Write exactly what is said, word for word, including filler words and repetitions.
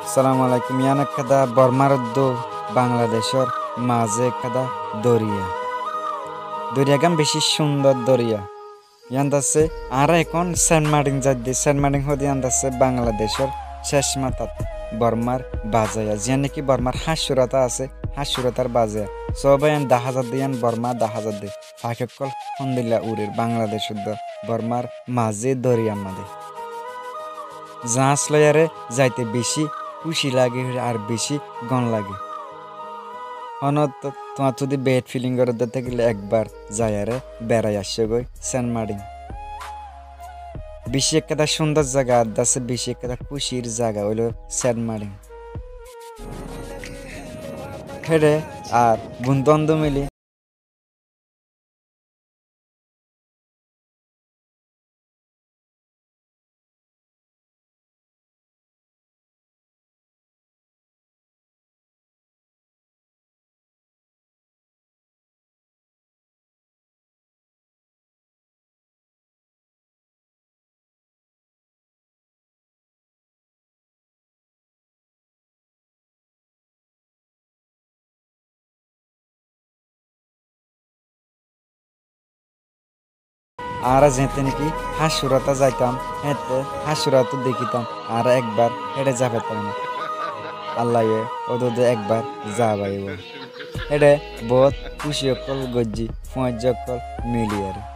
Assalamu alaikum. Yián ekkán Bormár uddú Bangladecór mazé ekkán doriya. Doriyagán bicí cúndor doriya. Yián dassé, añára ehón Sent Martin zaidde, Sent Martin hoóde yián dassé Bangladecór céc matát, Bormár bazaya, ziyán niki Bormár háñccurata asé, háñccuratar bazaya. Sóoba yián dahá zadde, yián Bormá dahá zadde. Faki ókkol hondilla urer Bangladec uddú, Bormár mazé doriyar mazé. Zaáñs loiyaré zaite bicí kúci lage ar bicí gom lage. Honó tuáñttú zodi bad feeling goródde tákile ekbar zaiyaré berai aiccógoi Sent Martin. Bicí ekkán cúndor zaga, ar dassé bicí ekkán kúcir zaga óilo Sent Martin. Héçe ar bondú-bondú mili Añára zeéñtte niki háñccurata zaitam, héeñtte háñccurata dekítam, añára ekbar héçe za faitam. Allaye ódode ekbar za baibo. Héçe boóut kúci ókkol goijjí, fuañijja ókkol miliyaré.